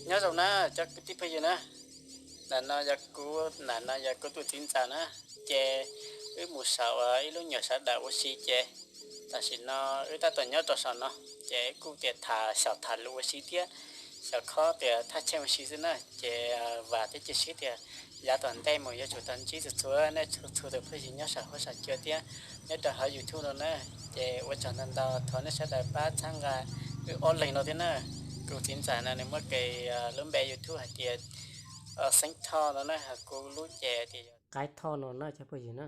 Nyob zoo na cov kwv tij phooj ywg na, ntawm no yog kuv, ntawm no yog kuv tus txiv ntxawm na, ces wb mus saum ib lub nyuag sawv daws ua si ces tam sim no wb tab tom nyob rau saum no, ces wb kuj tias tham xyaum tham lus ua si thiab xyaum khob tias thaj tsheej ua si xwb na, ces vam thiab cia siab tias yav tom ntej mus yuav tsum tau ntsib txhua txhua nej txhua txhua tus phooj ywg nyob saum huab saum cua thiab nyob rau hauv YouTube no na, ces ua tsaug ntau ntau, thov nej sawv daws pab txhawb nqa wb ob leeg no thiab na. Kuv txiv ntxawm no nws muaj ke lub npe YouTube hais tias Xeeb Thoj no na, ho kuv lub ces tias Qaib Thoj no na cov phooj ywg na.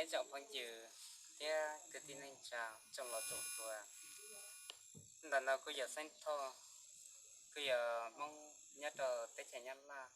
Ib tsoom phooj ywg thiab kwv tij neej tsa, tsoom laus tsoom hluas, ntawm no kuv yog Xeeb Thoj, kuv yog Hmoob nyob rau teb chaws Nyab Laj.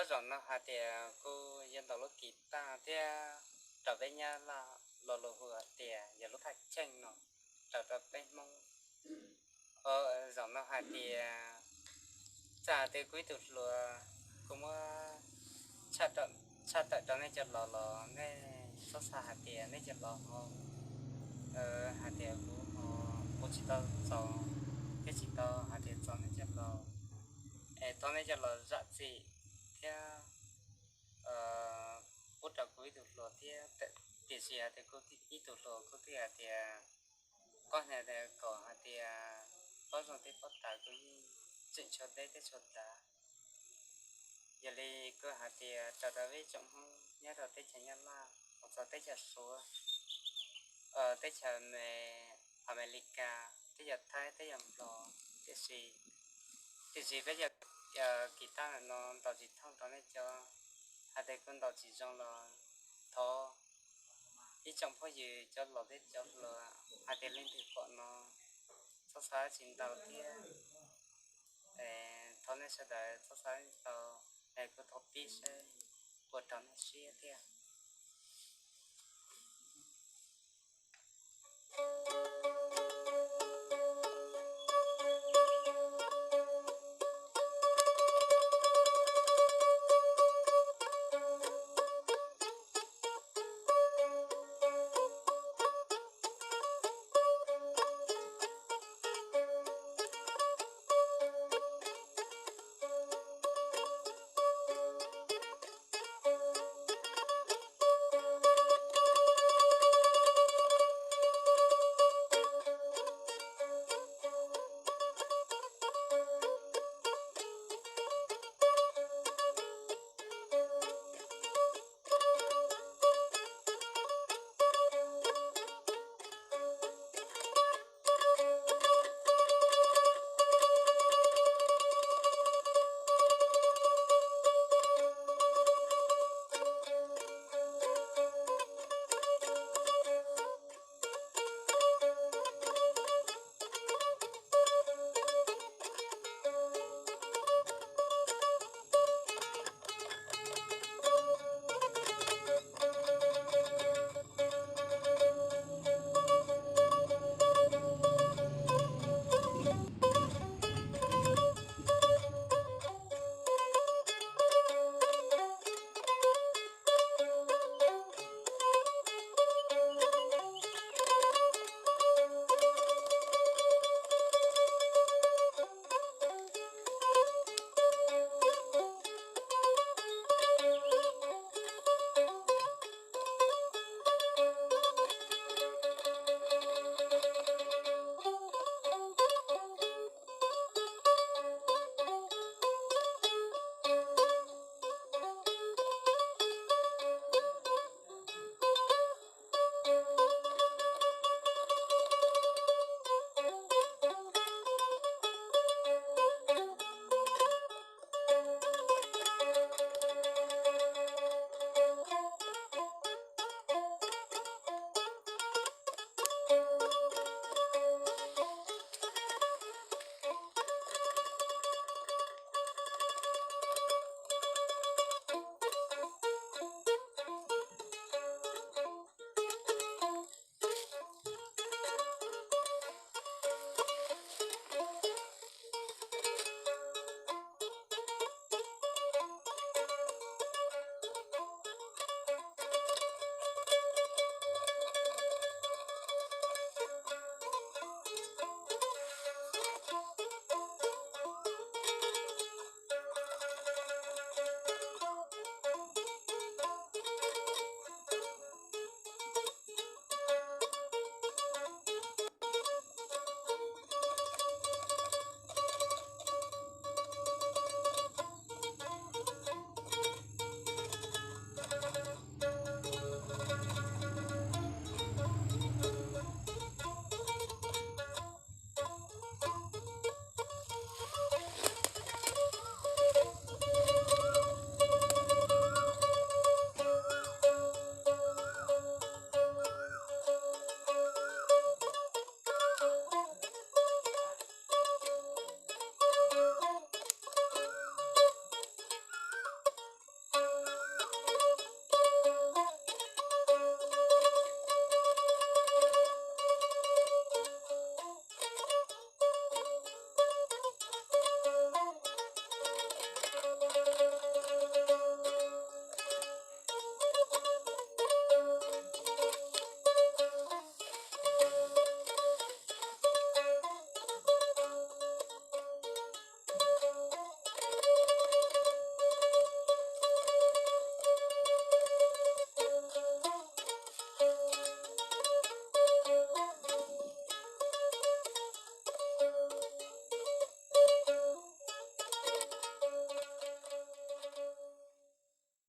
Zaum no hais tias kuv yuav ntaus lub kis taj thiab rau peb Nyab Laj lo lus hu hais tias yog lub thaj cheej no rau rau peb Hmoob. Zaum no hais tias txawm hais tias kuv ib tug hluas, kuv muab tshaj tawm rau nej cov laus los nej txhob xav hais tias nej cov laus ho hais tias kuv ho, kuv tsis tau txaus thiab tsis tau hais tias txaus nej cov laus. Es thov nej cov laus zam txim thiab pub rau kuv ib tug hluas thiab. Tiam sis hais tias kuv ib tug hluas kuv twb hais tias, koj hais tias kom hais tias pob zoo thiab pob tawv kuv yeej tseem tshuav deb thiab tshuav dav. Yog li kuv hais tias rau rau peb tsoom Hmoob nyob rau teb chaws Nyab Laj, hos txog teb chaws Suav, teb chaws Amelikas, teb chaws Thaib, teb chaws Nplog, tiam sis, tiam sis peb cov kis taj no ntaus tsis thooj rau nej cov, hais tias kuv ntaus tsis zoo los thov ib tsoom phooj ywg cov laus thiab cov hluas hais tias leej twg pom no txhob xav tsis ntau thiab. Thov nej sawv daws txhob xav tsis ntau, es kuv thov pib saib puas raug nej siab thiab.